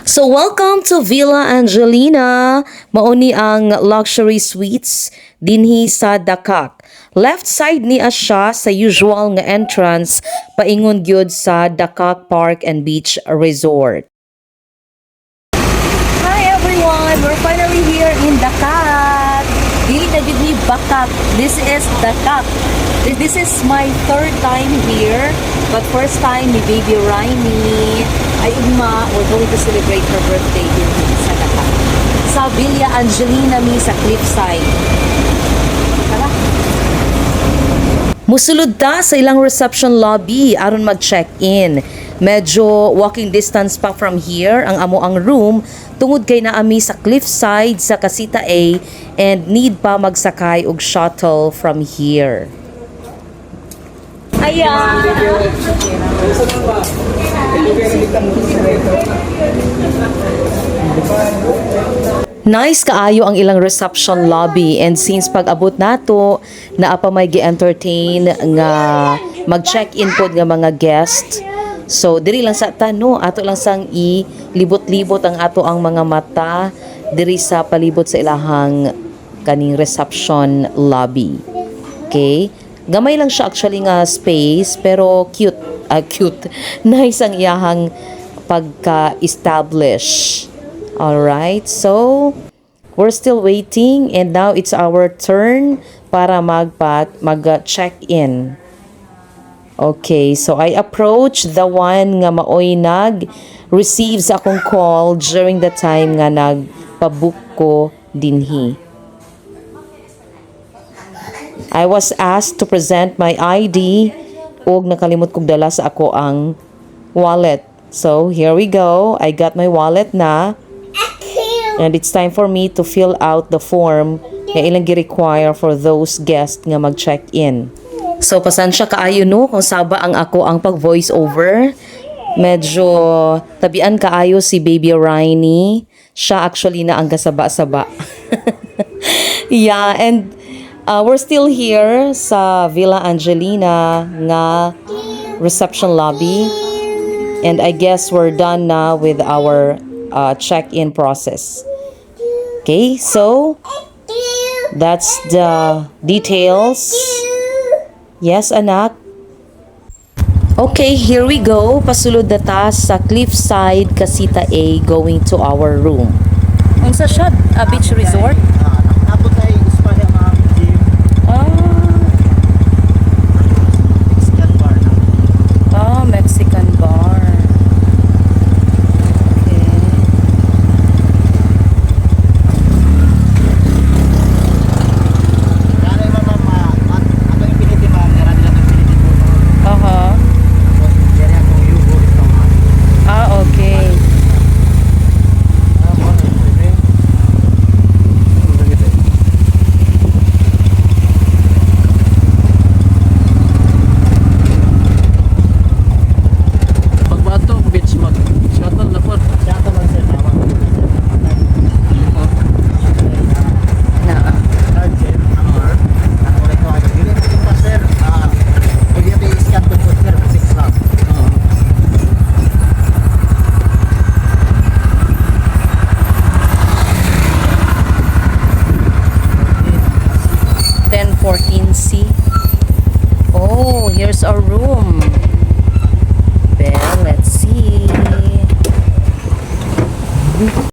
So welcome to Villa Angelina. Mao ni ang luxury suites dinhi sa Dakak. Left side niya siya sa usual nga entrance paingon gyud sa Dakak Park and Beach Resort. Hi everyone! We're finally here in Dakak. Dili na gyud ni Bakak. This is Dakak. This is my third time here, but first time ni Baby Raimi. Ay ugma, we're going to celebrate her birthday din sa Dakak. Sa Villa Angelina mi sa cliffside. Tara. Musulod ta sa ilang reception lobby aron mag-check-in. Medyo walking distance pa from here ang amo ang room tungod kay naa mi sa cliffside sa Casita A and need pa magsakay og shuttle from here. Ayan! Nice kaayo ang ilang reception lobby and since pag-abot nato, naa pa may gi-entertain nga mag-check-in pod nga mga guest. So diri lang sa tano, ato lang sang i libot-libot ang ato ang mga mata diri sa palibot sa ilahang kaning reception lobby. Okay? Gamay lang siya actually nga space pero cute, ah, cute. Nice ang iyahang pagka-establish. All right. So, we're still waiting and now it's our turn para mag check-in. Okay, so I approach the one nga maoy nag receive sa akong call during the time nga nagpa-book ko dinhi. I was asked to present my ID ug nakalimot kog dala sa ako ang wallet. So, here we go. I got my wallet na. And it's time for me to fill out the form nga ilang gi-require for those guests nga mag-check-in. So, pasensya kaayo no kung saba ang ako ang pag-voice over. Medyo tabian kaayo si Baby Riney. Siya actually na ang gasaba-saba. Yeah, and we're still here sa Villa Angelina nga reception lobby. And I guess we're done now with our check-in process. Okay, so that's the details. Yes, anak. Okay, here we go. Pasulod na ta sa cliffside Casita A going to our room. Unsa siya? A beach resort? Ah, naa pod tay spa na, ma'am, gym, Mexican bar na. Ah, Mexican bar. Okay. Kaya ma'am, ma'am, ato infinity, ma'am, dara nila itong infinity pool, ma'am. Tapos diri akong Yugo ito, ma'am. Ah, okay. Ah, mo na pwede. Ano gito? Pag bato, beach mag shuttle na po. Shuttle lang, sir, tawag ko na, sir. Na. Card, sir, number. Ano ulit ko agad. Dili pwede pa, sir. Ah, pwede natin i-scan to po, sir, 6 lang. Oo. 1014C. Oh, here's our room. Well, let's see.